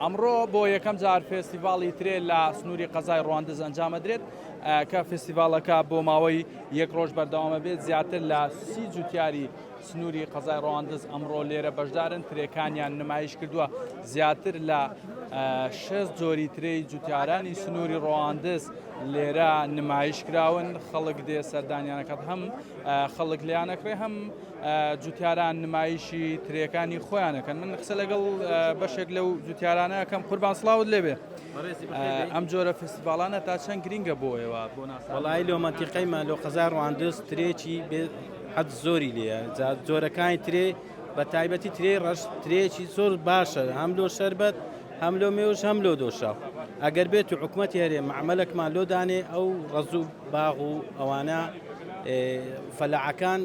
ئەمڕۆ بۆ یەکەم جار فێستیڤاڵی ترێ لە سنووری قەزای ڕواندز ئەنجامەدرێت کە فێستیڤاڵەکە بۆ ماوەی یەک ڕۆژ بەردەوامە بێت زیاتر لە سی جوتیاری سنووری قەزای ڕواندز ئەمڕۆ لێرە بەشدارن ترێکانیان نمایش کردووە زیاتر لە شێست جۆری ترێی جوتیارانی سنووری ڕواندز لێرە نمایش کراون خەڵک دێ سەردانیانەکات هەم خەڵک لیانەکرێ هەم جوتیاران نمایشی ترێکانی خۆیانەکەن من قسە لەگەڵ بەشێک لەو جوتیارانە کەم قوربان سڵاوت لێبێ ئەم جۆرە فستیڤالانە تا چەند گرینگە بۆ ئێوە بۆ وڵی لۆ مەنتیقەیمان لۆ قەزای ڕواندز ترێکی بێ حەد زۆری لێە جۆرەکانی ترێ بە تایبەتی ترێ ڕەش ترێکی زۆر باشە هەم لۆ شەربەت هەم لۆ مێوژ هەم لۆ دۆشاو ئەگەر بێت و حکوومەتی هەرێ معمەلەکمان لۆ دانێ ئەو ڕەزوو باغ و ئەوانە فەلاعەکان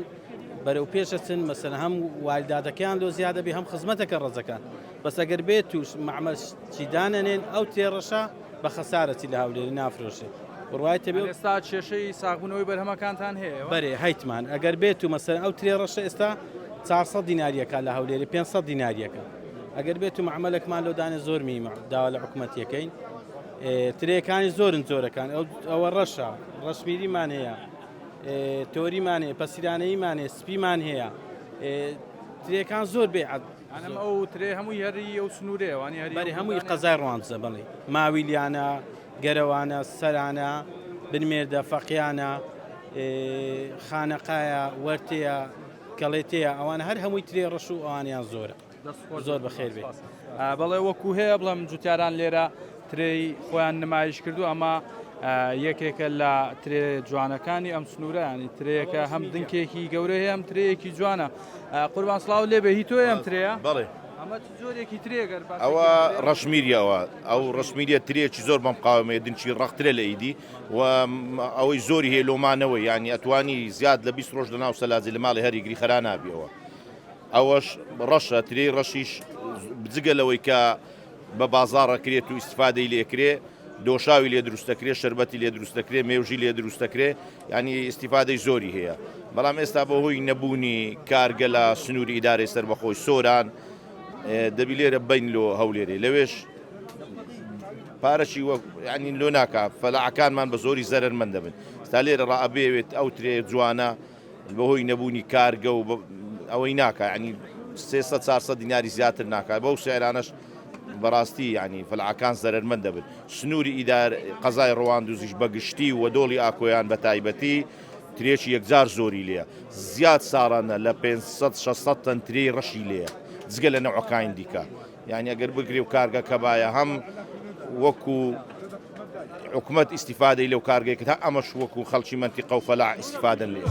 بەرەو پێشەچن مەسەن هەم وارداتەکەیان لۆ زیادە بێ هەم خزمەتەکە ڕەزەکان بەس ئەگەر بێت توش معمەل چی دانەنێن ئەو تێڕەشە بە خەسارەتی لە هەولێری نافرۆشێ بڕوای تەبێ ئێستا کێشەی ساغبوونەوەی بەرهەمەکانتان هەیە بەرێ هەیتمان ئەگەر بێت و مەسەن ئەو ترێ ڕەشە ئێستا 400 دیناریەکە لە هەولێری 500 دیناریەکە ئەگەر بێت و معمەلەکمان لۆ دانێ زۆر میمە داوا لە حکومەتیەکەین ترێکانی زۆرن جۆرەکان ئەوە ڕەشە ڕەشمیریمان هەیە تۆریمان هەیە پەسیرانەییمان هەیە سپیمان هەیە ترێکان زۆر بێ ئەم ئەو ترێ هەمووی هەری ئەو سنوورەیە وانی هەری بەری هەمووی قەزای ڕوانزە بەڵێ ماویلیانە گەرەوانە سەرانە بنمێردە فەقیانە خانەقایە وەرتەیە کەڵێتەیە ئەوان هەر هەمووی ترێ ڕەش و ئەوانیان زۆرە زۆر بەخێر بێ. بەڵێ وەکو هەیە بڵێم جوتیاران لێرە ترێی خۆیان نمایش کردو ئەمە یەکێکە لە ترێ جوانەکانی ئەم سنوورە ینی ترەیەکە هەم دنکێکی گەورە هەیە ئەم ترەیەکی جوانە قوربان سڵاو لێ بێ هی تۆ ئەم ترەیە بەڵێ ئەمە چ جۆرێکی ترێگەر ئەوە ڕەشمیریەوە ئەو ڕەشمیریە ترێکی زۆر بەم قاومەیە دنچی ڕەقترە لە ئیدی و ئەوەی زۆری هەیە لۆمانەوە ینی ئەتوانی زیاد لە 20 ڕۆژ لە ناو سەلاجی لە ماڵی هەریگری خەرا نابیەوە ئەوەش ڕەشە، ترێی ڕەشیش جگە لەوەی کە بە بازاڕ ئەکرێت و ئیستفادەی لێ ئەکرێ، دۆشاوی لێ دروست دەکرێ، شەربەتی لێ دروست دەکرێ، مێوژی لێ دروست دەکرێ، یانی ئیستیفادەی زۆری هەیە. بەڵام ئێستا بەهۆی نەبوونی کارگە لە سنووری ئیدارەی سەربەخۆی سۆران، دەبی لێرە بین لۆ هەولێرێ، لەوێش پارەشی وەک یانی لۆ ناکا، فەلاحەکانمان بە زۆری زەرەرمەند دەبن. ئێستا لێرە ڕائەبێوێت ئەو ترێ جوانە بەهۆی نەبوونی کارگە و ئەوەی ناکا ینی 300 400 دیناری زیاتر ناکات بەو سعرانەش بەڕاستی ینی فەلعەکان زەرمەند دەبن سنووری ئیدار قەزای ڕواندوزیش بەگشتی و دۆڵی ئاکۆیان بە تایبەتی ترێکی یەکجار زۆری لێە زیاد ساڵانە لە 500 600 تەن ترێی ڕەشی لێە جگە لە نەوەکانی دیکە یانی ئەگەر بگرێ و کارگەکە بایە هەم وەکو حکومەت ئیسیفادەی لەو کارگەی کرد ئەمەش وەکو خەڵکی مەنتیقە و فەلاح ئیسیفادەن لێ.